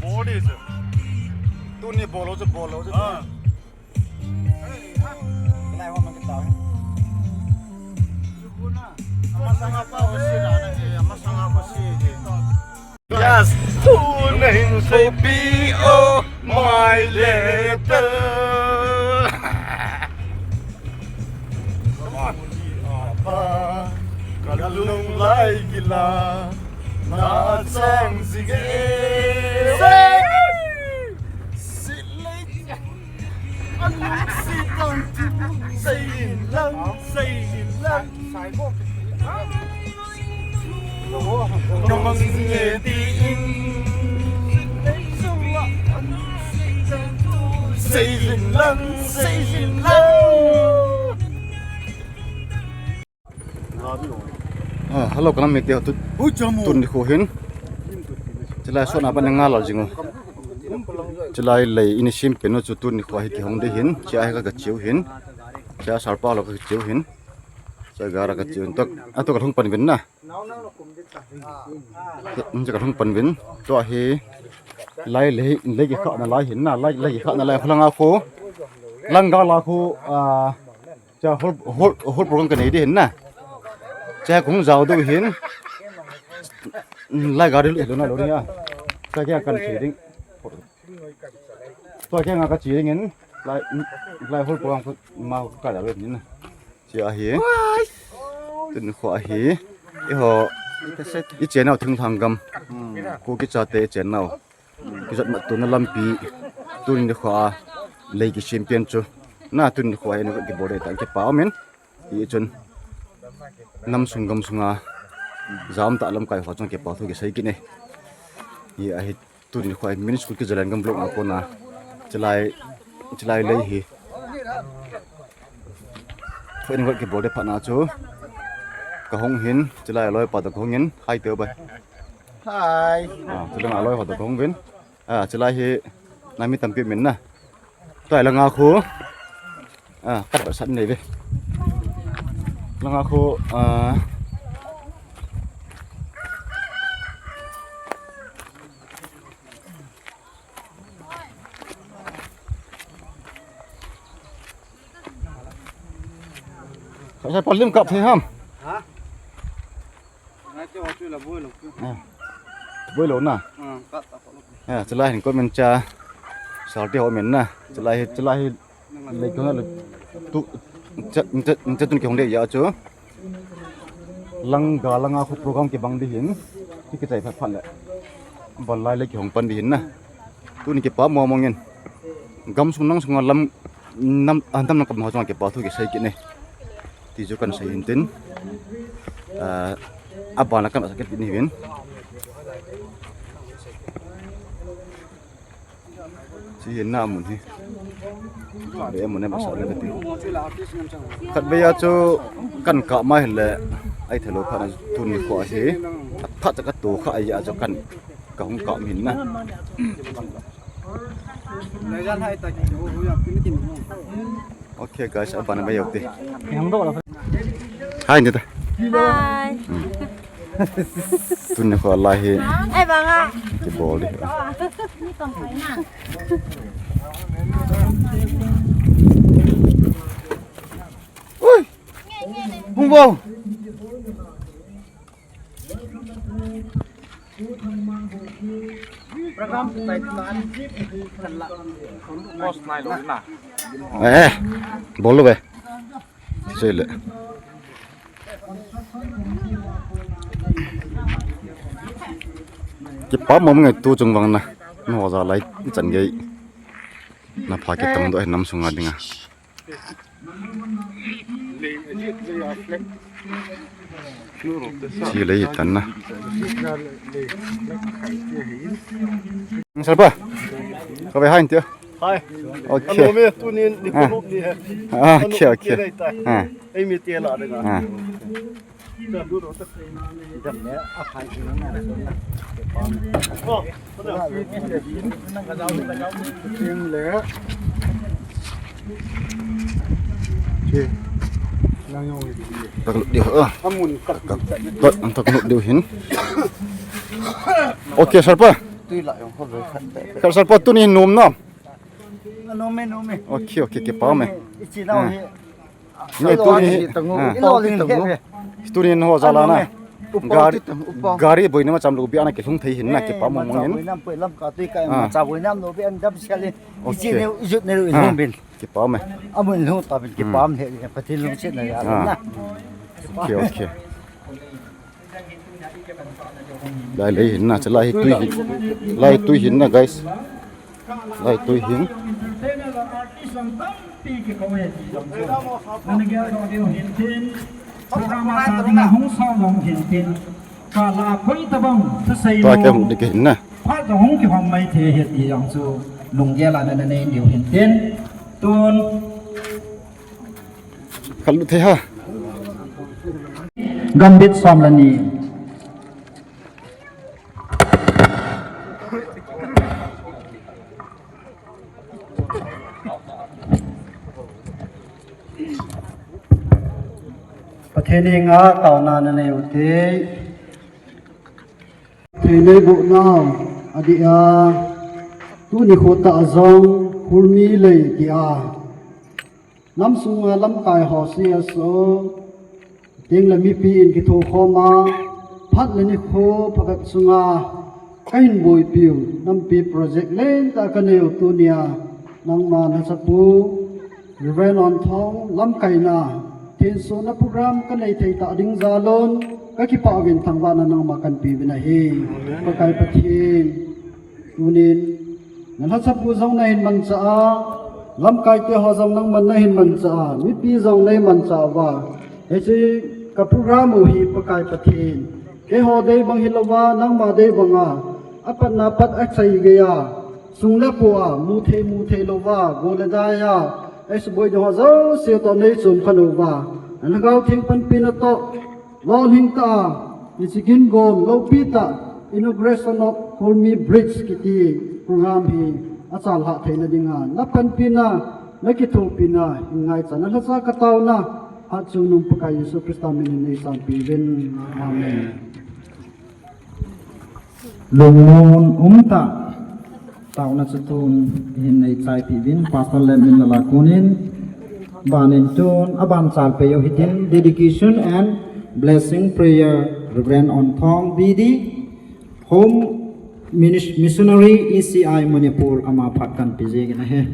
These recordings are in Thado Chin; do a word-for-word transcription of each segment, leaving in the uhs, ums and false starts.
Bol ding chu. Tuni bol lou chu, bol lou chu. Ah. Lai ho man ka tao. Amasanga pa ho si na na e, amasanga pa si e. Yes. Tuna hin sei pi o my letter. Come on. Kalung lai gila na chang sige. Sei. Sei in lang, sei in lang. Namang nge ti in. Sei in lang, sei in lang. Ah, hello, ka nam mite ho, tu, tuni kho hin. Chulai sot na pa nga lal jing u. Chulai lei in sim pen u chu tuni kho hi kihong ding hin. Chia hi ka, ka chiu hin. Chia sarpa lo ka chiu hin. Chia gara ka chiu hin. Tok, a tok ka hung pan vin na. Chia ka hung pan vin. Tua hi lai lei, lei kikha na lai hin na. Lai, lei kikha na lai. Langa kho. Langa la kho, ah, Cha hol, hol, hol program ka nei ding hin na. Cha kong jao ding hin. Lai gari lu lo na lo ni a. Cha kya kan che ding. Cha kya nga ka che ding hin. Lai, lai hol program ko ma ka da lo ni na. Chia hi. Tun kho hi. I ho. I channel Thinglhang Gam. Ko ki cha te channel. Kijot mat tuna lampi, tuni nikho a lei kisem pen chu. Na tuni nikho a hin kibol ding tah kipa umin. Hichun nam sung gam sunga jam tah lamkai ho chun kipa thu kisei kit e. Hi ahi tuni nikho a mini school kijalen gam block na kona. Chulai, chulai lei hi. Phoin got kibol ding phat na chu. Ka hung hin, chulai loi pa to ka hung hin, hai te bai. Hai. Ah, chulai loi ho to ka hung vin. Ah, chulai hi, na mi tampi min na. Tua langa kho. Ah, kat ba san nei ve. Langa kho, ah, Sa, sa, palim kap thei ham? Ha? Ngai te ho chu la boi lo chu. Ah. Boi lo na. Ah, kap ta ko lo. Ah, chulai hin comment cha. Sarte ho men na. Chalai hi, chalai hi. Lei kong le tu, cha, cha, cha tun kihong le ya chu. Lang ga langa khu program kibang di hin. Ki kichai phat phat le. Bol lai le kihong pan di hin na. Tuni kipa mo mong in. Gam sung nang sung lam nam, ah, nam nam kam ho sung kipa thu kisei kit ne. Ti chu kan sei hin tin. Ah, abana kan sa kit ni hin. Chi hin na mun hi. Be mun ne masa le ti. Khat be ya chu kan kap mai le. Ai thelo phat na tuni ko hi. Phat cha ka to kha ai ya chu kan ka hung kap min na. Okay guys, abana be yo ti. Hai ni ta. Hai. Tuni ko lai hi. Ai banga. Kibol di. Ui. Hung bol. Eh, bol lo be. Sei le. Kipa mo ngai tu chung vang na. No za lai chan gei. Na pha kitang do nam sunga dinga. Chi lei tan na. Sir pa. Ka ve hain tia. Hai. Okay. Ano me tunin ni ko ni he. Ah, okay, okay. Ah. Ei mi te la de ga. Ah. Tak lut dia. Ah. Tak, tak lut dia hin. Okay, sir pa. Kar sir pa tuni nom na. Nom me, nom me. Okay, okay, kipa me. Ichi na hi. Ni tuni hi. Tuni ho jala na. Gari, gari boina ma cham lo bi ana kilhung thei hin na kipa mo mo hin. Lamka tui ka ma cha boina no bi an dam sial. Ichi ne ujut ne lo hin bin. Kipa me. Amun lo ta bin kipa me. Patin lo sit na ya na. Okay, okay. Lai lei hin na, chalai hi tui hin. Lai tui hin na, guys. Lai tui hin. Tua ke hung ding hin na. Tun Gambit som le ni. Pathen henga taona nanei ute. Thei nei boh nau, adih a, tuni kho tah a jong, Khulmi lei tia. Nam sunga lamkai ho C S O, ding le mipi in kitho khom a, phat le nikho phabep sunga, ka hin boipiu, nampi project lentah ka neiu tunia, nangma nachapu, Reverend Onthong, lamkaina, thinsuhna program ka nei thei tah ding jalun, ka kipah uvin thangvahna nangma kan pe uvin ahi. Pakai Pathen, tunin, na lhachapu jong na hin manchah a, lamkai te ho jong nangman na hin manchah a, mipi jong na hin manchah uva. Hiche ka program u hi Pakai Pathen. Keiho dei bang hilouva, nangma dei banga, apatna pat achai geiya, sung le pu a, mu thei mu thei louva, go le dai a, eisuboi ding ho jouse toh nei chom kha nouva. Na Lhagao Theng panpina toh, lolhing tah a, hiche Gingom loupi tah, inauguration of Khulmi Bridge kiti program hi achalhah theina dinga, na panpina, na kithopina, hin ngaichat na lhacha ka taona, Hatchungnung Pakai Jesu Christa minin nei sanpeh uvin. Amen. Lungmon umtah. Taona chu tun hin nei chaipi uvin, Pastor Lemmin lala konin, banin tun, aban chalpeh u hitin, dedication and blessing prayer, Reverend Onthong B D, home, Minis-, Missionary E C I Manipur ama phat kahin pe jeng in ahi.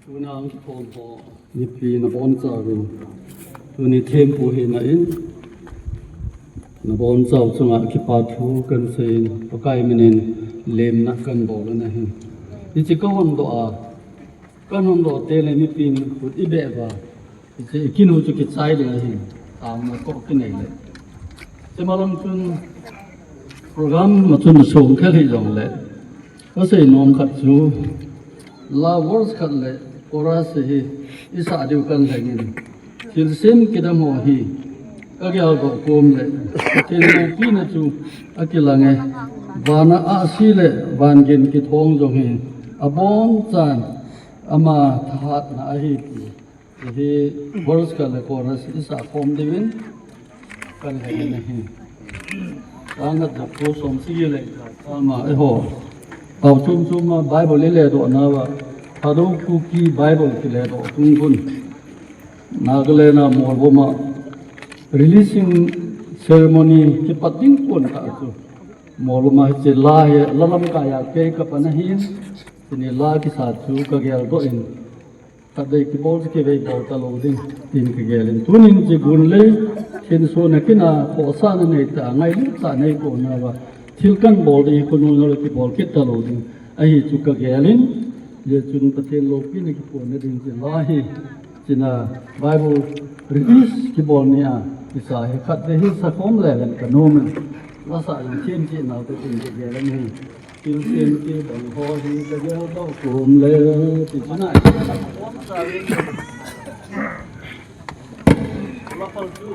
Tuna hung kikhom ho mipi nabonchauvin, tuni thempu hina in, nabonchau chunga kipa thu kahin seiyin, Pakai minin lemna kahin bol in ahi. Hiche kahung doh a, kahung doh teng le mipin khut ibeh uva, hiche ikinu chu kichai ding ahi, taona toh kinei le. Hiche malam chun program ma chun song khel hijongle, kasei nom khat chu, la verse khat le chorus hi isah diu kahin lhengin, thilsem kidang ho hi kageldoh kom le, Pathen loupina chu akilang e. Vana ahsi le vangin kithong jong hi abonchan ama thahatna ahi ti hi verse khat le chorus isah khom diuvin kahin lhengin ahi. Chang khat ja ko som sagi le khat ama eiho pao chom chom a Bible iledoh nauva, Thadou Kuki Bible kiledoh tung khun, Nagaland a Molvom a releasing ceremony kipat ding kon tah chu, Molvom a hiche la hi la lamkai a kei kapan ahin, tuni la kisa chu kageldoh in, khatvei kibol chu kivei bol talou ding tin kagelin, tunin hiche gun le thinso na kina khohsahna neitah a, ngailutna neikona uva thil kahin bol ding hi khonung le kibol kit talou ding ahi chu kagelin, hijeh chun Pathen loupina kiphonna ding hiche la hi, hichea Bible release kibol nia kisa hi khatvei hi sakhom lelen kanomin, lasah jong themthemnau te tin kagelin ahi. Thilsem kidang ho hi kageldoh kom le, ti chu na. Lapal chu.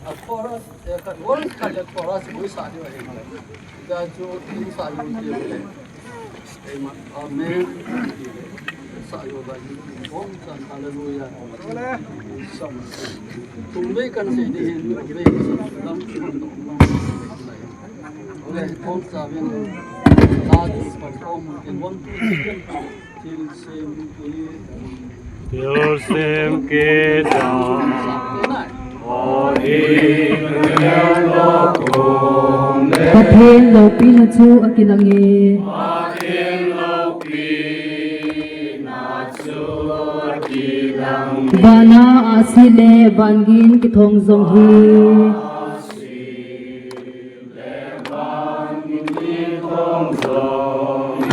A chorus, eh, khat verse khat le chorus isah diu ahi. Hijeh chun isah diu ahi. Amen. Sa yo ba ni bom chan hallelujah. Tum vei kan sei ding hin, tum vei kan sei ding hin. Ole, bom sa vin. La chu perform in one, two, three. Thilsem kidang. Thilsem kidang. Pathen loupina chu akilang e. Vana ahsi le vangin kithong jong hi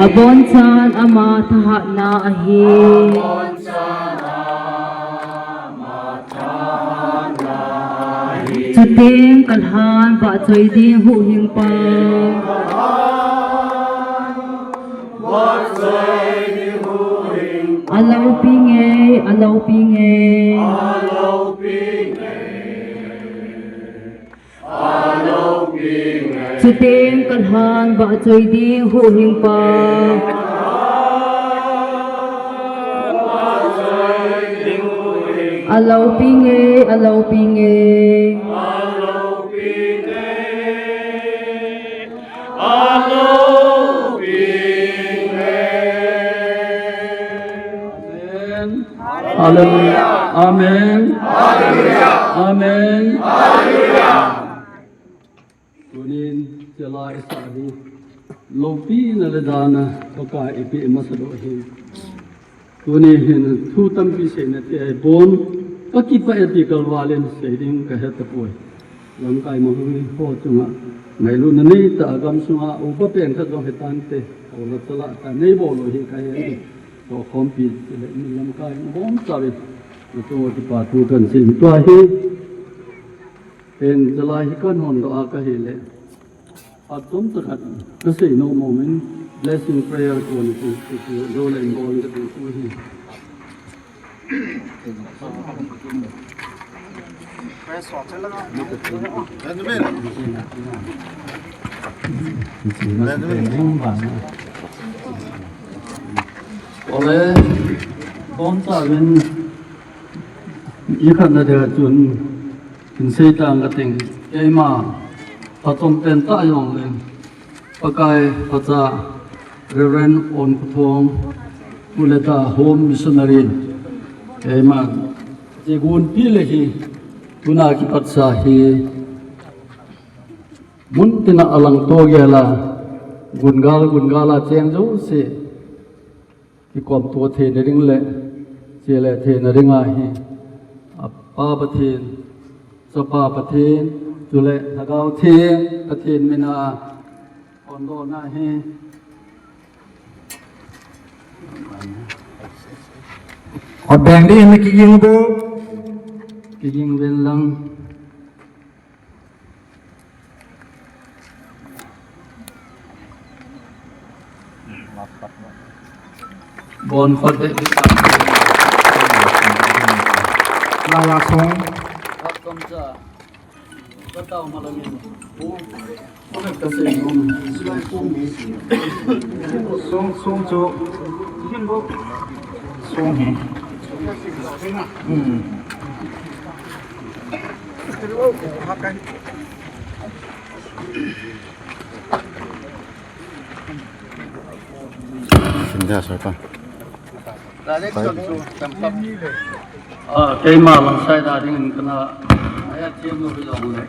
abonchan ama thahatna ahi. Chuteng kalhan vahchoi ding huhhingpa. Aloupinge, aloupinge. Chuteng kalhan vahchoi ding huhhingpa. Aloupinge, aloupinge. Amen. Hallelujah. Amen. Hallelujah. Amen. Hallelujah. Tunin hiche la isah hi loupina le dana Pakai ipeh masa doh ahi. Tuni hin thu tampi seina thei ahipon, kakipah e ti kalval in sei ding kahe tapoi. Lamkai ma hung hi ho chunga ngailutna neitah a gamsunga upa pen khat jong hitante, hola chala ta neibol u hi kahe. Tohkhompi le mi lamkai nabonchauvin natunga kipa thu kahin sei in tua hi. Pen jalai hi kahin hondoh a kahile, phat chomcha khat kasei nom umin, blessing prayer kon chu, chu, chu, jo le bol ka tu chu hi. Ole, bonchauvin, ikhatna dia chun, Hin sei tang kating, keima phatchom pen tah jongleng, Pakai phacha Reverend Onkhothong, Pu le Ta Home Missionary, keima, hiche gunpi le hi, tuna kipatsa hi, Mun tina alangto gela, gungal, gungal a cheng jouse kikomto theina ding le, chele theina dinga hi, Apa Pathen, Chapa Pathen, chule Lhagao Theng Pathen mina phondona hi. Hot beng ding, kiging bo. Kiging ven lang. Bon khot de. La la song. Welcome, sir. Song, song chu. Song hi. Hmm. Sinda sir pa. Direction chu tam tam. Ah, keima lang side a dingin kana, aya thiam nu hi jong le.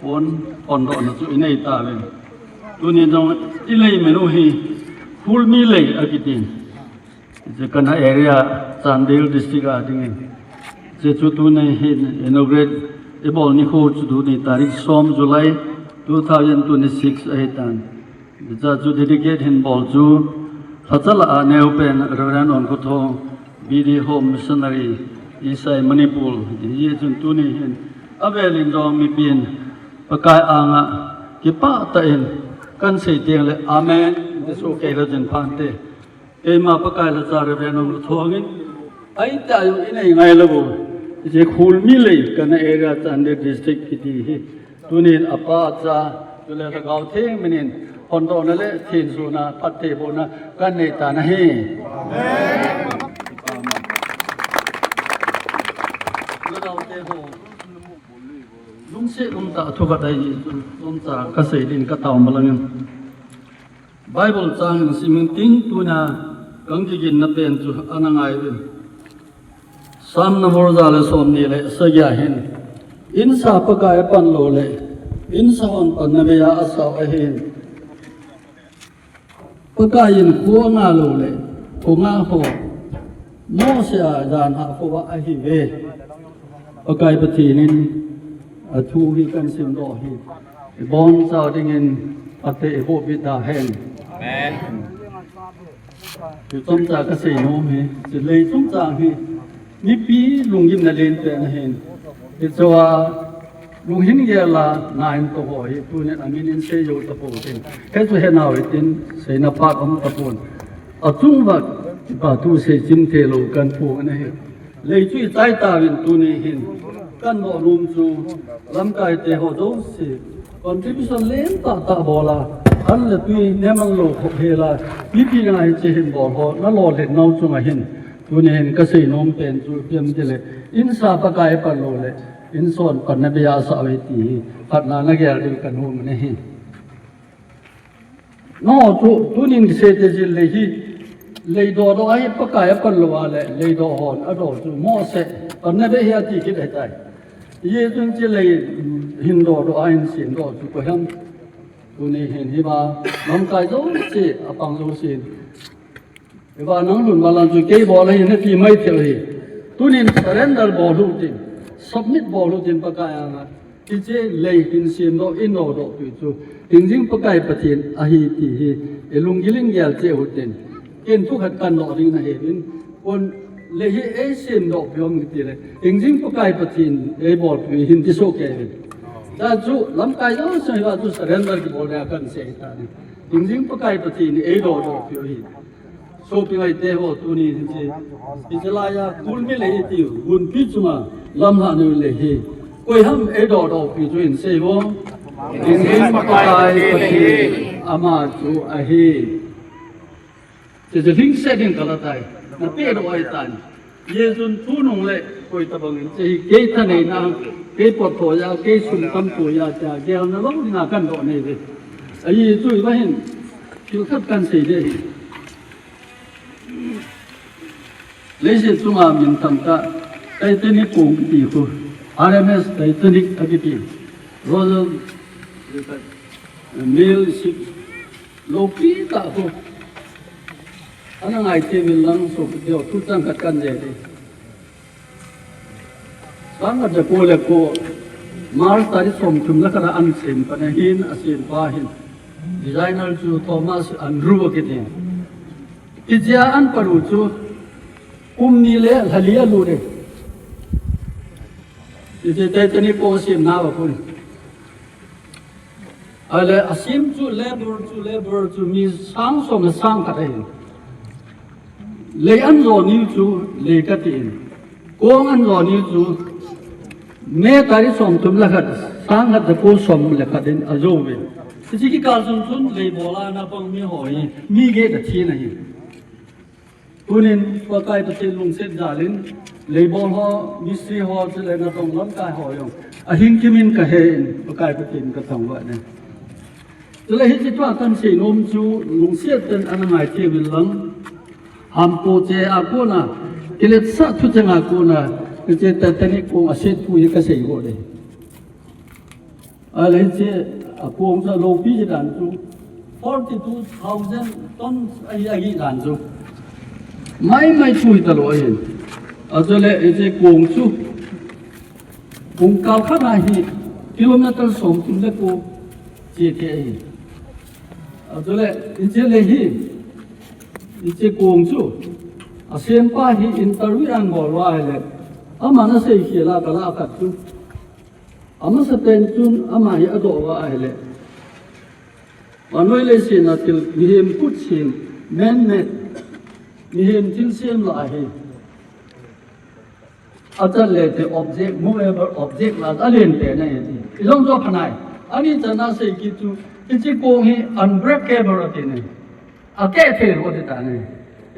Pon, phondohna chu inei tauve. Tuni jong ilei menu hi, Khulmi lei akitin. Hiche kana area, Chandel District a dingin. Hiche chu tuni hin inaugurate ibol nikho chu tuni tarik som July two thousand twenty-six ahitan. Hiche chu dedicate hin bol chu lhacha lah a neo pen Reverend Onkhothong, B D Home Missionary, Isai Manipur. Hichun tuni hin avelin jong mipin Pakai anga kipah tah in kan sei teng le amen ti soh kei lou jin phante. Keima Pakai lhacha Reverend Onkhothong in, ahi ta jong inei ngai lou. Hiche Khulmi lei kana area Chandel District kiti hi. Tunin Apa, Cha, chule Lhagao Theng minin phondohna le thensona phattheibohna kan nei tan ahi. Amen. Lungset umtah thu khat ahi, chomcha kasei din katao malangin. Bible chang in simin ting tuna kan kiginna pen chu ana ngaiuvin. Psalm number ja le som ni le sagi a hin, insa Pakai apan lou le, insa hon panna beiya asao ahin. Pakai in kho anga lou le, kho nga ho, Mose a jan hah kho a ahiuve. Pakai Pathen in athu hi kan simdoh hi. Ibonchauva dingin phatthei eiboh peh tahen. Amen. Hiche chomcha kasei nom hi, hiche lei chungchang hi, mipi lunggimna len pen ahin. Hichea lunghin gel a na in toh ho hi, tunin amin in sei jou tapon tin. Hichu henau hitin, seina phat um tapon. Achung uva, kipa thu sei chim thei lou kan phong ahi. Lei chu ichai tauvin tuni hin, kan noh nom chu, lamkai te ho jouse, contribution lentah tah bol a, an le tui neman lou khop hel a, mipi dinga hiche hin bol ho, na lolhin nau chunga hin, tuni hin kasei nom pen chu, ipi ham itile, insa Pakai apan lou le, insa hon panna beiya asao e ti hi, phatna nagel diu kanom ahi. Nangho chu, tunin kisei te jin lei hi, lei dohdoh ahi Pakai apan lou a le, lei doh hon adoh chu Mose, panna bei hi ati kit ahitai. Hijeh chun hiche lei hin dohdoh a hin semdoh chu koi ham. Tuni hin hiva, lamkai jouse, apang jousen. Hiva nang lhun val lang chu kei bol ahi nati mai thei ahi. Tunin surrender bol u hitin, submit bol u hitin Pakai anga. Hiche lei hin semdoh, in dohdoh peh chu, hingjing Pakai Pathen ahi ti hi, ilunggil in gel cheh u hitin. Ken thu khat kan doh ding nahiuvin, kon lei hi eisemdoh peh u ham kiti le, hingjing Pakai Pathen eibolpeh u hin ti soh kei uvin. Hiche chu, lamkai jouse hiva chu surrender kibol ding a kan sei ahitai. Hingjing Pakai Pathen eidohdoh peh u hi. Sopi ngaite ho, tuni hiche, hiche laiya, Khulmi lei hi tiu, gunpi chunga, lamlhah nau lei hi. Koi ham eidohdoh peh u chu hin sei vo. Hingjing Pakai Pathen, ama chu ahi. Hiche chu lhingset ding kala tai. Na pehdoh ahitan. Hijeh chun tunung le koi tabang in, hiche hi kei thaneina, kei potdoh a, kei sum tamtah a, tia gelna lou dinga kan doh nei uve. Ahi chu hiva hin, thil khat kan sei ding ahi. Leiset chunga min tamtah, Titanic kong kiti khu, R M S Titanic akiti. Royal Mel sip lopi tah khu ana ngai thei min lang, sopite ho, thu chang khat kan dei ding. Sang khat ja ko le ko, March tarik somthum le khat a an sem pan ahin, a sempa hin designer chu Thomas Andrew akiti. Hichea an pan u chu kum ni le lha li alut e. Hiche Titanic kong semna a kon. Ahile asem chu labour chu, labour chu mi sang som le sang khat ahin. Lei an jo niu chu lei kati in. Kong an jo niu chu May tarik somthum le khat, sang khat ja ko som le khat in ajo uve. Hiche kikal sung chun lei bol a ana pang mi ho hi mi get a thi ahi. Tunin Pakai Pathen lungset jal in, lei bol ho, mistri ho, chule natong lamkai ho jong ahing kim in kahe in, Pakai Pathen kathangvah e. Chule hiche thu a kan sei nom chu, lungset tah in ana ngai thei uvin lang, hampo che a kona, kiletsah thu cheng a kona, hiche Titanic kong aset thu hi kasei got e. Ahile hiche a kong chu alopi hi dan chu forty two thousand tons ahi, ahi dan chu. Mai mai thu hi talou ahin. Achule hiche kong chu kong kal khat a hi kilometer somthum le ko che thei ahi. Achule hiche le hi, hiche kong chu asempa hi interview ana bol uva ahile, aman asei khel a kala khat chu. Amasapen chun ama hi adoh uva ahile, vannoi leiset a thil, mihem khut sem, man-made, mihem thilsem lah ahi. Achan le te object, movable object lah alen pen ahi. Ijong chu aphanai. Ani chan a sei kit chu, hiche kong hi unbreakable ati ne. Akeh thei lou ati tan ahi.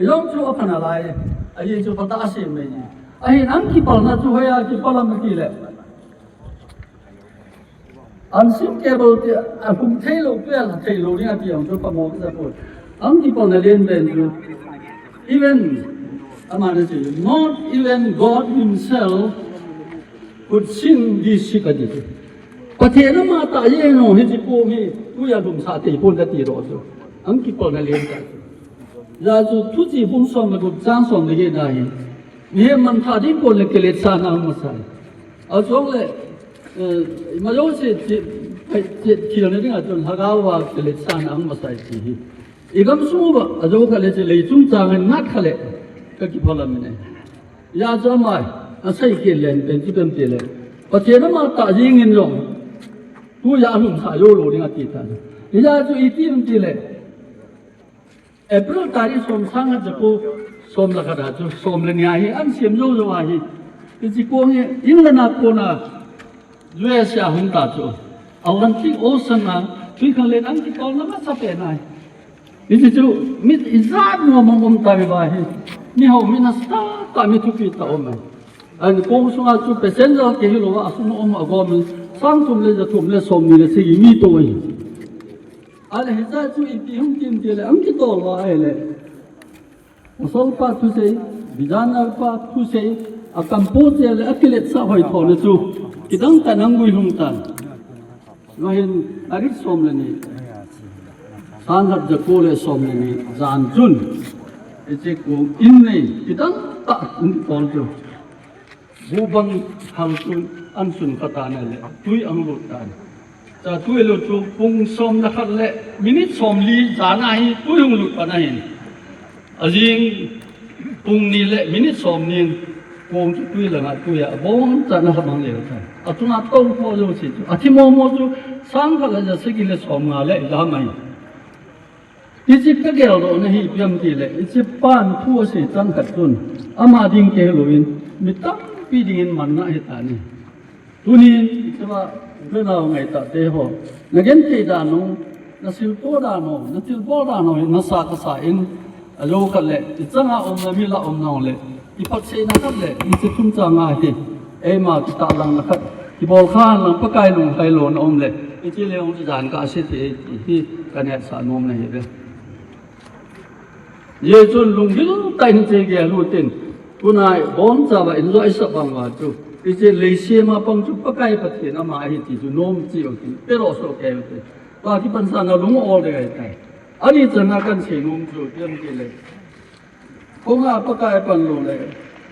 Ijong chu aphanalai. Ahi chu phatah a sem mai ne. Ahin ang kipalna chu hoiya kipal ham ati le, unsinkable ti, alhum thei lou, tua lha thei lou ding ati jong chu pamo kisa poi. Ang kipalna len pen chu, even, amani chu, not even God himself could sink this ship ati chu. Pathen amatah jeng jong hiche kong hi tuiya lhumsah thei pon kati lou chu. Ang kipalna len tah chu. Hijeh chun Thuchih bung som le gup chang som le get na hi, mihem mangthah ding kon le kiletsahna ahung masai. Ajongle, eh, ima jouse che, che, che, thilna dinga chun lhagao a kiletsahna ahung masai ti hi. Igam sung uva, ajou khat le che lei chungchang in ngat khat le, kakiphalam in e. Hijeh chun ama, asei khel len pen chu ipi ham itile, Pathen amatah jeng in jong, tuiya alhumsah jou lou ding ati tan. Hijeh chun iti ham itile, April tarik som, sang khat ja ko som le khat a chu, som le ni a hi, an sem jou jou ahi. Hiche kong hi, England a kona, U S A hung ta chu, Atlantic Ocean a, twikhanglen ang kitolna masapen ahi. Hiche chu, mi ijat nom a um tauva hi. Mi ho, mi nasatah tah, mi thupi tah um ahi. An kong sunga chu passenger kei hilou a, asung um agom in, sang thum le ja thum le som ni le sagi mi tou ahi. Ahile hijeh chun ipi hung ti ham itile, ang kitol uva ahile, Pasalpa thusei, designer pa thusei, a compose le akiletsah hoithona chu, kidang tah in ahung guilhung tan. Ahin, tarik som le ni, sang khat ja ko le som le ni jan chun, hiche kong in nei, kidang tah in tol chu. Bubang hal chu an sun kha tan ahile, tui ahung lut tan. Cha tui lut chu pung som le khat le minute som li jan a hi tui hung lut pan ahin. Ajing pung ni le minute som ni in kong chu tui langa tuiya aboncha in alhamang leu tan. Achunga tou ho jouse chu, athi momo chu sang khat le ja sagi le som nga le ijat mai. Hiche kageldohna hi ipi ham itile, hiche pan thu asei chan khat chun, ama ding kei louvin, mi tampi dingin manna ahitan ahi. Tunin, hichea, upa nao ngaitah te ho, nagenthei dan u, nasiltoh dan u, natilbol dan u hi nasa kasa in, ajou khat le, ichanga umna mi lah umna u le, iphatseina khat le, hiche chungchang a hi, eima kitahlang na khat, kibol khan lang Pakai lunglhailona um le, hiche le hung jan kase thei, ti hi kanehsah nomna ahiuve. Hijeh chun lunggil tah in hiche gel u hitin, tunai bonchauva enjoy sah bang uva chu, Hiche leisem a pang chu Pakai Pathen ama ahi ti chu nom cheh u hite, pelo soh kei u hite. Tua kipansan a lung ol ding ahitai. Ani chan a kan seinom chu ipi ham itile, khonga Pakai pan lou le,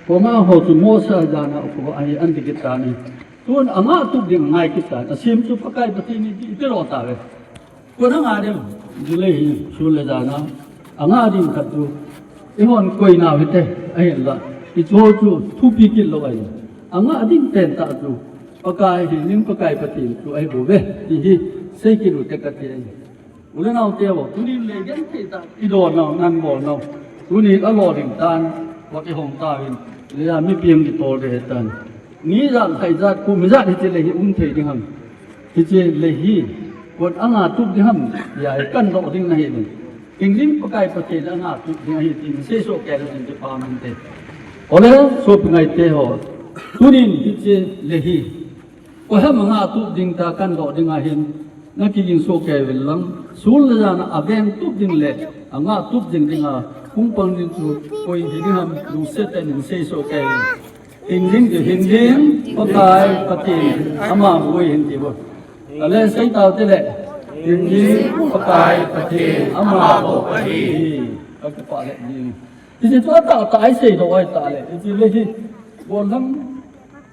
khonga ho chu Mose jan a kho ahi an ti kit tan ahi. Tun angah tup ding angai kit tan, asem chu Pakai Pathen ahi ti pelo tauve. Koi in angah ding, chule hi, sul le jan a, angah ding khat chu, eihon koi nau hite, ahinla, hicheho chu thupi kit lou ahi. Angah ding pen tah chu, Pakai hi, ning Pakai Pathen chu ahi bouve, ti hi, sei kit u hite kati ahi. U le nao teho, tunin le genthei tah, i don nau, nan bol nau. Tunin alo ding tan, koi in hong tauvin, le a mi piang di tol de tan. Ni jat, thai jat, kum jat hiche lei hi um thei ding ham. Hiche lei hi, koi in angah tup ding ham, tia hi kan doh ding ahi. Hingjing Pakai Pathen in angah tup ding ahi ti sei soh kei u hite pa minte. Ole, sopi ngai teho. Tunin hiche lei hi, koi ham angah tup ding tia kan doh ding ahin, na kiging soh kei uvin lang. Sul le jan a aveng tup ding le, angah tup ding ding a, hung pang ding chu, koi hi ding ham, lungset tah in sei soh kei uvin. Hingjing chu hingjing, Pakai Pathen, ama bou ahi ti bou. Ale sei tau hite le. Hingjing, Pakai Pathen, ama bou ahi. Ka kipah le jing. Hiche chu atah tah a isei doh ahi tale. Hiche lei hi. Bol lang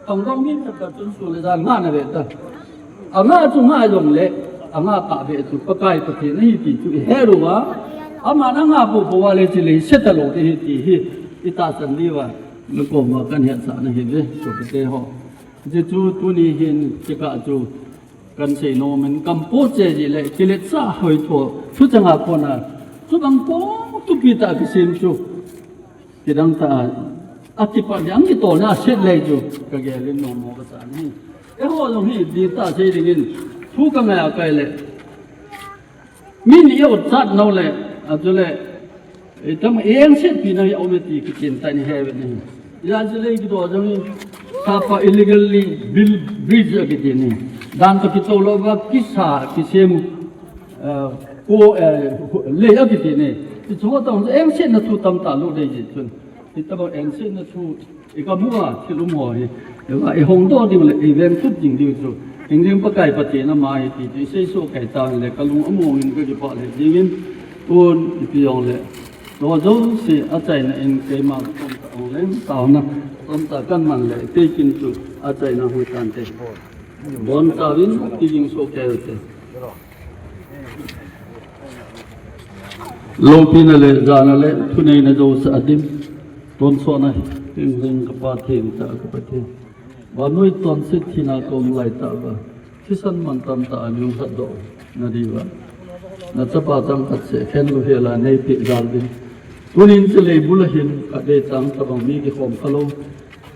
pang dong mi khat khat chun sul le jan ngah na ve ta. Angah chu ngah jong le, angah tah ve chu Pakai Pathen ahi ti chu ihe uva. Aman angah pou pou a le hiche lei hi se talou ding ahi ti hi. I tahsan diu va, na koma kan hetsah na ahi ve, sopite ho. Hiche chu tuni hin, chikah chu, kan sei nom in, kan po che ji le, kiletsa hoi tho, thuchang a kona, chubang po, thupi tah kisem chu, kidang tah a, akipat le, ang kitol na, set le chu, ka gel in nom mo ka sa ni. Eiho jong hi, di tah sei ding in, thu ka ngai a kai le, Min i ot chat nau le, a chu le, i tam i engset pi nau i om e ti kitin ta ni he ve ni. Ya chu le kidoh jong i, sapa illegally build bridge a kiti ni. Dan toh kitoh lou va kisa, kisem, eh, ko, eh, lei a kiti ni. I chu tong engsetna thu tam tah lou dei ji chun. I tabang engsetna thu I kamu a, thil um ho hi. Eiva, i hong doh ding le, i veng tup ding diu chu. Hingjing Pakai Pathen ama ahi ti chu, i sei soh kei tan le, ka lung among in ka kipah le, ding in, tun, ipi jong le. Lo jouse, achaina in keima, tom ta ong leng, taona, tom ta kan man le, teikin chu, achaina hui tan te. Bon ta vin, kiging soh kei te. Loupina le jana le thuneina jouse a dim. Tonsotna hi, hingjing ka Pa thengtah ka Pathen. Vannoi chonset thina ka um lai tah uva. Thisan mantam tah a nei lhatdoh na diuva. Na chapa changkhat seh khen lou hel a nei peh jal ding. Tunin hiche leibul a hin khatvei chang tabang mi kikhom kha lou.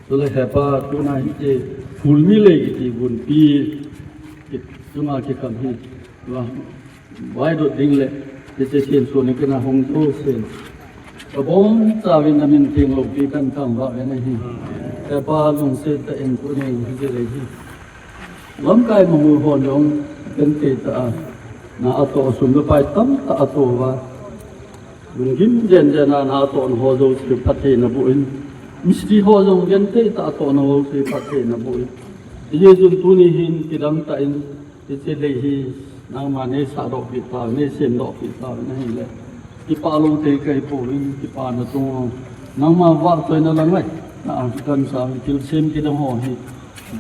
Chule he Pa tuna hiche phul mi lei kiti gunpi chunga kikham hi. Vaidot ding le, hiche thisan suni kana hong jouse. Ka bom chauvin na min theng loupi kan thangvah ve na hi. He Pa lungset tah in tunin hiche lei hi. Lamkai manghu hon jong genthei tah a. Na atoh sum le pai tamtah atoh uva. Lunggim jen jen a na atohna ho jouse phatthei na boh in. Mistri ho jong genthei tah a atohna ho jouse phatthei na boh in. Hijeh chun tuni hin kidang tah in Hiche lei hi, nangma nei sahdoh peh tauve, nei semdoh peh tauve, na hile. Kipah lou thei kahi pouvin, kipana chunga. Nangma vahchoina lang lai. Na ang kikan sa, thilsem kidang ho hi.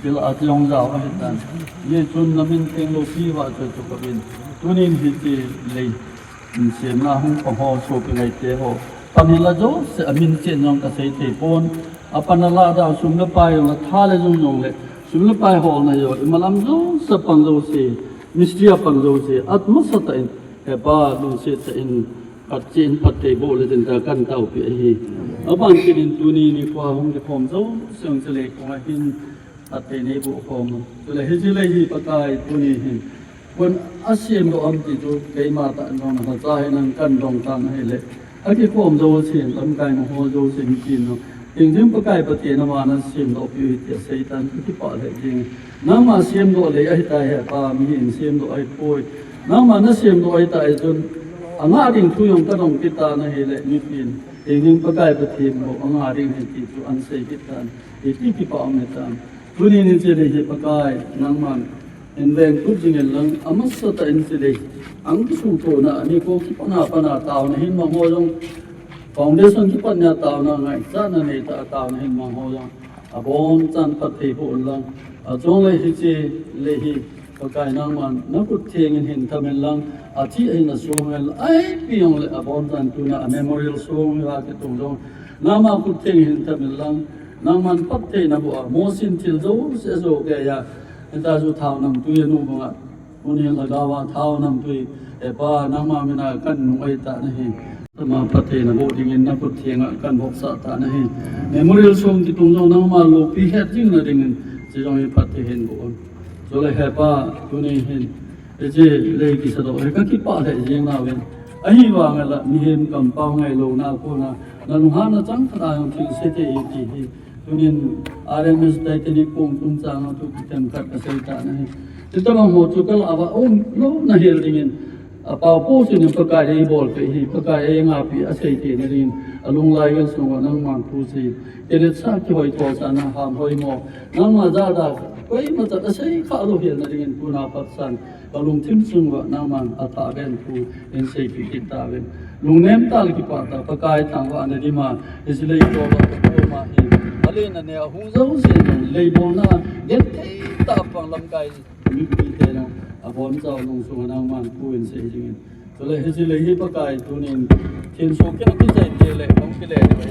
Thil a chong jao ahi tan. Hijeh chun na min theng loupi vahchoi chu kahin. Tunin hiche lei. Min semna hung pang ho, sopi ngaite ho. Pan hila jouse, amin chen jong kasei thei pon. Apan ala da sum le pai jong, atha le jung jong le. Sum le pai holna jong, imalam jouse pang jouse. Mistri a pang jouse. Atmasa tah in. He Pa, lungset tah in. Khat chen phatthei boh le tin ta kan taopi ahi. Aban kit in tuni nikho a hung kikhom jouse, hung se le kong ahin. Phatthei nei boh khom. Chule hiche lei hi Pakai tuni hin. Koiin asemdoh am ti chu keima tah in jong nacha hin nang kan dong tan ahile. Akikhom jousen, lamkai mangho jousen tin jong. Hingjing Pakai Pathen aman asemdoh piu hi tia seitan kakipah lheh jing. Nangma semdoh lei ahitai he Pa, mihem semdoh ahipoi. Nangma nasemdoh ahitai chun. Angah ding thu jong kadong kit tan ahile, mipin. Hingjing Pakai Pathen bou angah ding ahi ti chu ahin sei kit tan. Iti kipah um hitam. Tuni in hiche lei hi Pakai, nangman hin veng kut jing in lang, amasa tah in hiche lei. Ang kisuthohna, ani ko kipana pana taona hin mang ho jong, foundation kipatna taona, ngaichatna neitah a taona hin mang ho jong, abonchan phatthei boh in lang. Achule hiche lei hi Pakai nangman, na khut theng in hin tham in lang, athi ahin asong in, ipi jong le abonchan tuna a memorial song a kitung jong, nangma khut theng in hin tham in lang, nangman phatthei naboh a, Mosin thil jouse jo keiya, hita chu thao namtui anu banga, Mosin lhagao a thao namtui, e Pa, nangma mina kanung ahi tah nahi. Ama phatthei naboh dingin na khut theng a kanvopsah tah nahi. Memorial song kitung jong nangma loupi het jing na dingin, hiche jong hi phatthei hin boh un. Chule he Pa, tuni hin, hiche lei kisadoh hi kakipah lheh jeng nauvin. Ahivang a la mihem kampau ngailouna kona, nalunghanna chang khat a jong thilse thei e ti hi. Tunin R M S Titanic kong tung chang a thu kithemkhat kasei tah nahi. Hitabang ho chu kalah uva umlou nahel dingin, apao po chun Pakai in eibolpeh hi, Pakai in eingahpi asei theina dingin, alunglai gel sunga nangman thu sei. Kiletsah kihoithosahna ham hoimo, nangma jada koima chan asei khalou helna dingin tuna patsan. Kalungthim sunga nangman athah ben thu hin seipeh kit tauvin. Lungnem tah le kipah tah, Pakai thangvahna dima, hiche lei toh a kakoma hi. Alen ane ahung jouse jong, lei bolna, genthei tah a pang lamkai mipi te jong, abonchauva lungsunga nangman thu hin sei jingin. Chule hiche lei hi Pakai tunin, thenso kina kichai te le, kong kile le,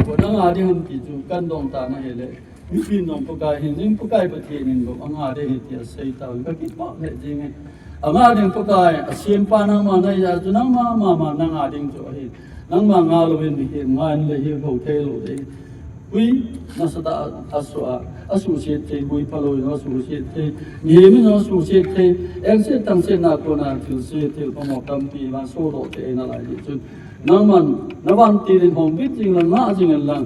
ko nanga ding ham ti chu, kandong tah nahi le. Mipi nong Pakai hin, jing Pakai Pathen in bou, anga ding ahi tia sei tauvin, kakipah lheh jenge. Anga ding Pakai, asempa nangma nahi a chu nangma, mama, nanga ding chu ahi. Nangma ngah louvin mihem nga in lei hi bou thei lou ding. Gui nasatah a, asu a, asuhset thei, gui phalou in asuhset thei. Mihem in asuhset thei, engset tangsetna kona thilse, thil pamo tampi, vang sodoh thei nalai ding chun. Nangman, navantil in hong bit jing lang, ngah jing in lang.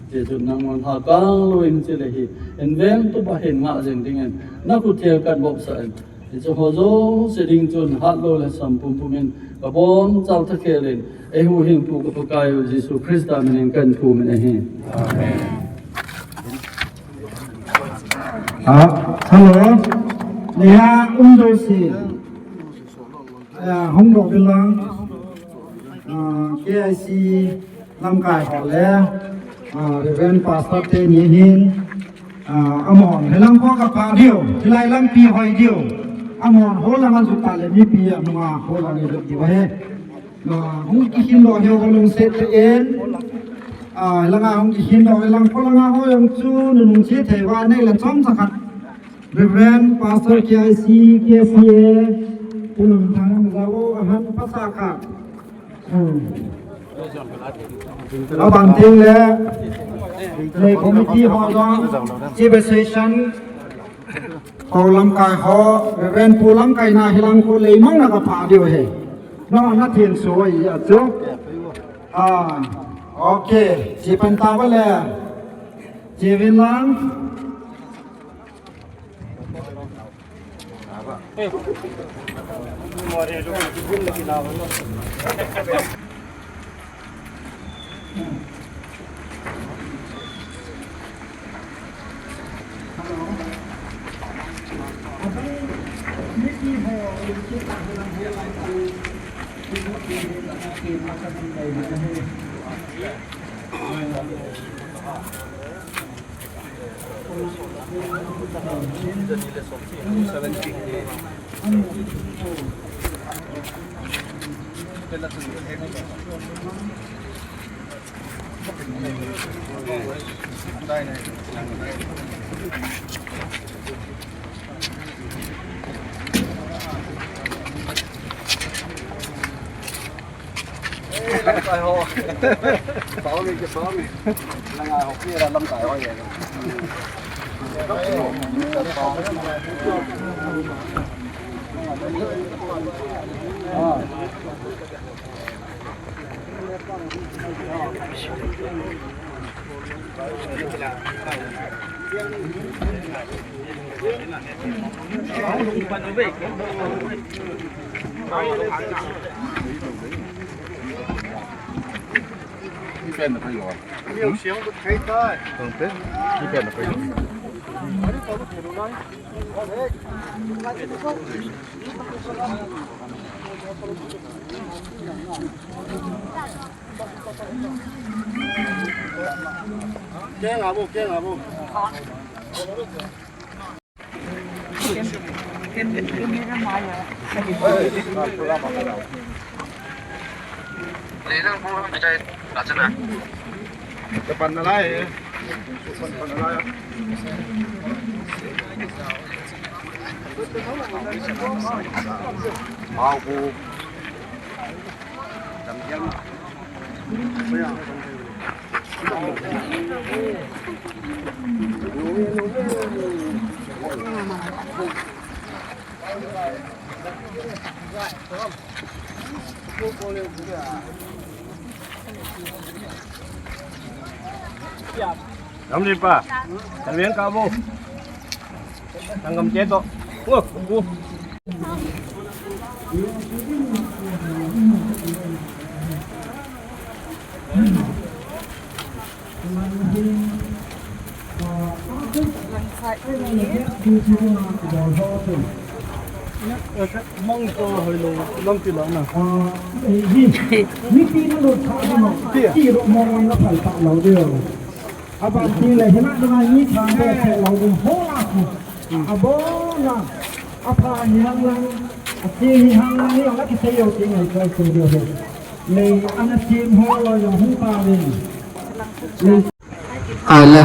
Hiche chu nangman lhakang lou in hiche lei hi, hin veng tup a hin ngah jeng dingin, na khut theng kanvopsah in. Hiche ho jouse ding chun hatlou le sam pumpum in, kabonchau thakhel in, eihuhhingpu ka Pakai u Jesu Christa min in kahin thum in ahi. Amen. Ah, hello. Leha um jouse. Ah, hung doh uvin lang. Ah, K I C lamkai ho le, ah, Reverend Pastor teni hin, ah, amahon hilang ho kapha diu, hilai lampi hoi diu. Amahon holang ajot tah le mipi anunga holang ajot diu ahi. Ah, hung kihin doh hiu ho lungset tah in. Ah, hilanga hung kihin doh hilang ho langa ho jong chu nunung che thei uva nei le chomcha khat. Reverend Pastor K I C, K C A, Pu Lamthang, Zalo, ahan pasal khat. Hmm. Abang teng le, le committee ho jong, chief assistant, ho lamkai ho, Reverend Pu Lamkai na hilang ko lei mang na kapha diu ahi. No, na thenso ahi a chu. Ah, okay. Chi pan ta ba le. Chi vin lang. Lamkai ho. Pao ni ke pao ni. Lamkai ho, pia lamkai ho ye. Ah. Ipen na kayo. Ano yung siyang ba't kayo tayo? Ipen na kayo. Ram ri pa. Kan ven ka bo. Tangam che to. Ngo, bu. Mang to hoi lo, lam ti lo na. Mipi na lo tha na. Ti a. Ti lo mo na phal ta lo de. Aban ti le hina na ni tha de se lo de ho la ku. Abona. Apha ni hang lang. Ati ni hang lang ni la ki se yo ti ngai ko ko de. Nei ana ti ho lo yo hu ta de. Nei Ai le,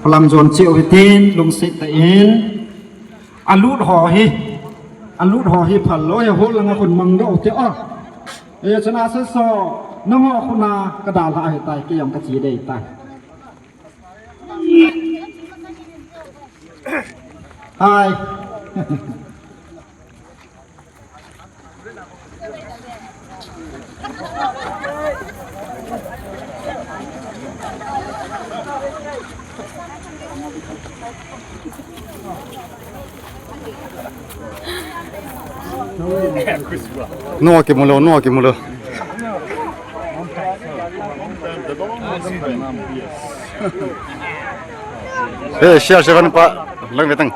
palang jon cheh u hitin, lungset tah in. Alut ho hi, alut ho hi phal lou, hi hol langa khun mang doh u te o. E, chana se so, nangho khun a ka dalha ahi tai, kei jong ka che dei tai. Hai. Noah kimu lou, Noah kimu lou. Eh, share, share, pa, lang vetang.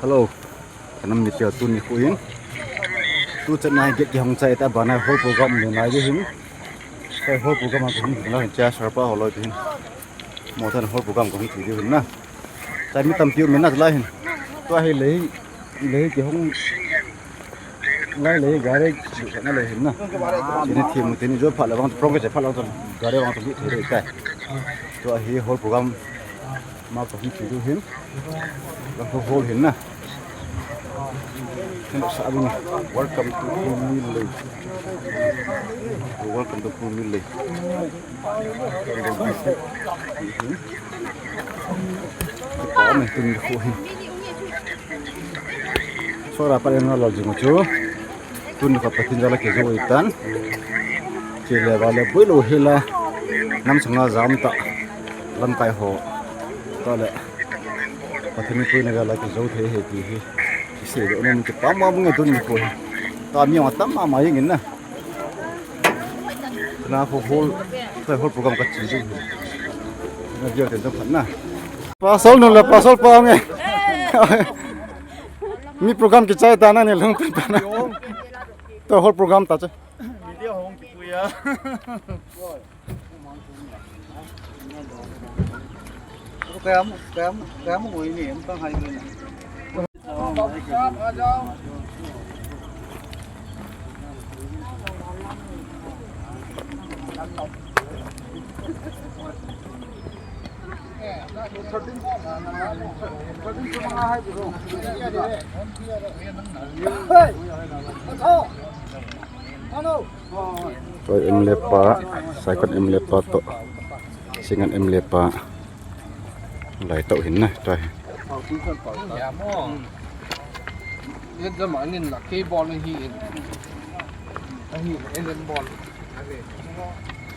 Hello. Kanam mitia tuni khu in. Tu chan nai gate kihong chai ta bana hall program ni nai di hin. Hall program a kahung la hin cha sar pa holoi hin. Mo than hall program kahung ti di hin na. Chai mi tampi um na lai hin. Tua hi lei, lei kihong lai lei gari na lei hin na. Ini thi mu tini jo pha la bang prong ke pha la gari bang tu thi lei kai. Tua hi hall program ma kahung ti di hin. Hall hin na. Hello, sa abang. Welcome to Pumilei. Welcome to Pumilei. Kipa mai tuni khu hi. Sora pa nga lo jing chu. Tuni kha Pathen jal a kijou itan. Chele vale boi lou hila. Nam sanga jam ta. Lamkai ho. Tale. Pathen puina jal a kijou thei hi ti hi. Kisei doh nom kipa ma mong tuni khu hi. Ta mi ma tam ma ma jing in na. Na khu hall, khu hall program ka chi ding. Na dia ten jong phat na. Pasal nu la pasal pa nge. Mi program kichai ta na ni lung ta na. To hall program ta che. Media hong kipuia. Kaya mo, kaya mo, kaya mo ngoi ni, ang tang hai ko na. Toi M L A pa, Saikot M L A pa to, Singan M L A pa. Lai tau hin na, tai. Ya mo. Ye jama nin la kei bol hi. Ahi, enen bol.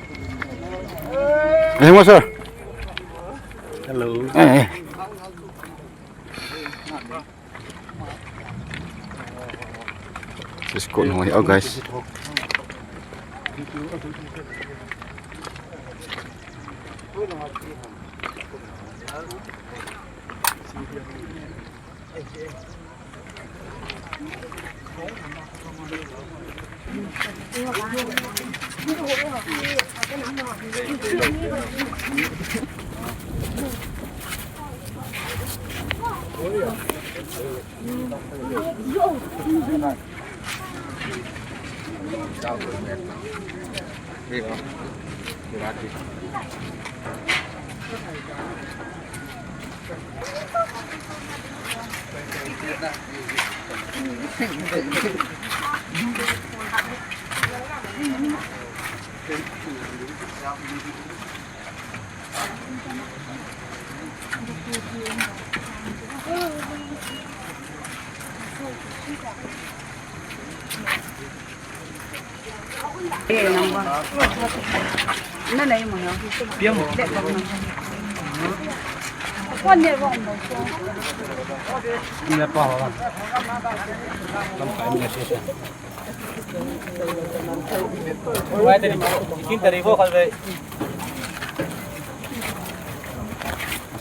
Hey, what's up? Hello. Hey, hey. Just going on here, guys.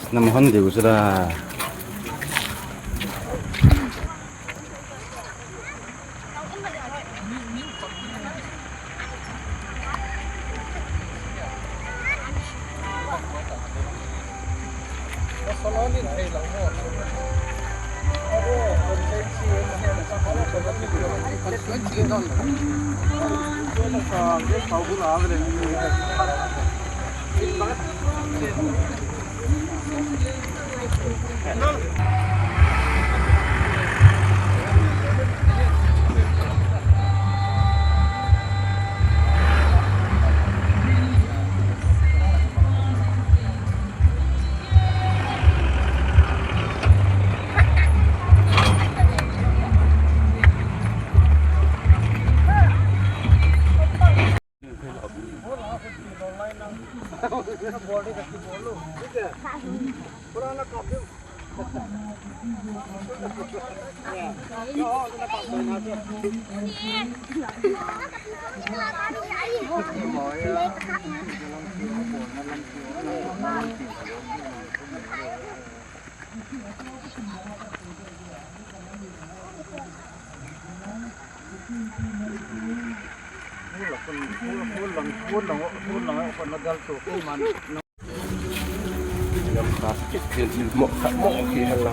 Nam hon deu sira.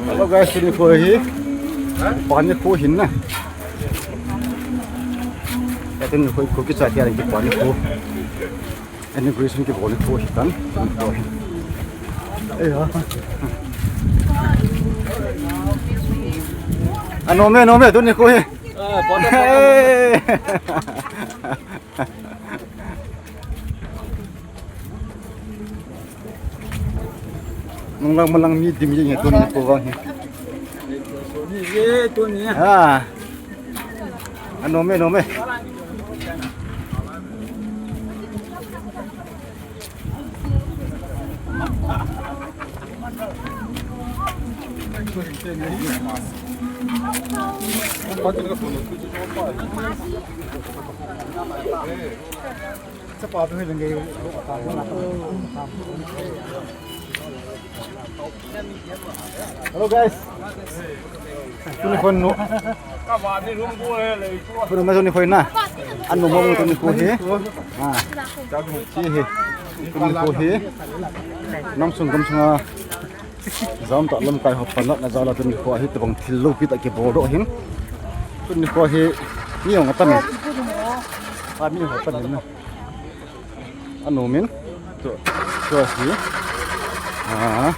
Hello guys, tuni kho hi. Pani kho hin na. Tuni kho kicha tia pani kho. Inauguration kibol ni kho hi tan. Eya. Anome, nome, tuni kho hi. Hey. Nunglang malang mi dim ye tuni kho vang hi. Ye tuni. Ha. Anome, nome. Hello guys. Tuni kho nu. Tuni ma tuni kho na. Anu mo tuni kho hi. Ah. Hi hi. Tuni kho hi. Nam sung gam sunga. Jam ta lam kai ho panat na jala tuni kho hi tabang thil lo pi ta kibol doh hin. Tuni kho hi. Ni ong ta mi. Pa mi ho ta mi na. Anu min. Tu, tu hi. Ah.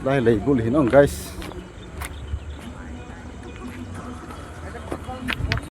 Lai lei gul hin ong, guys.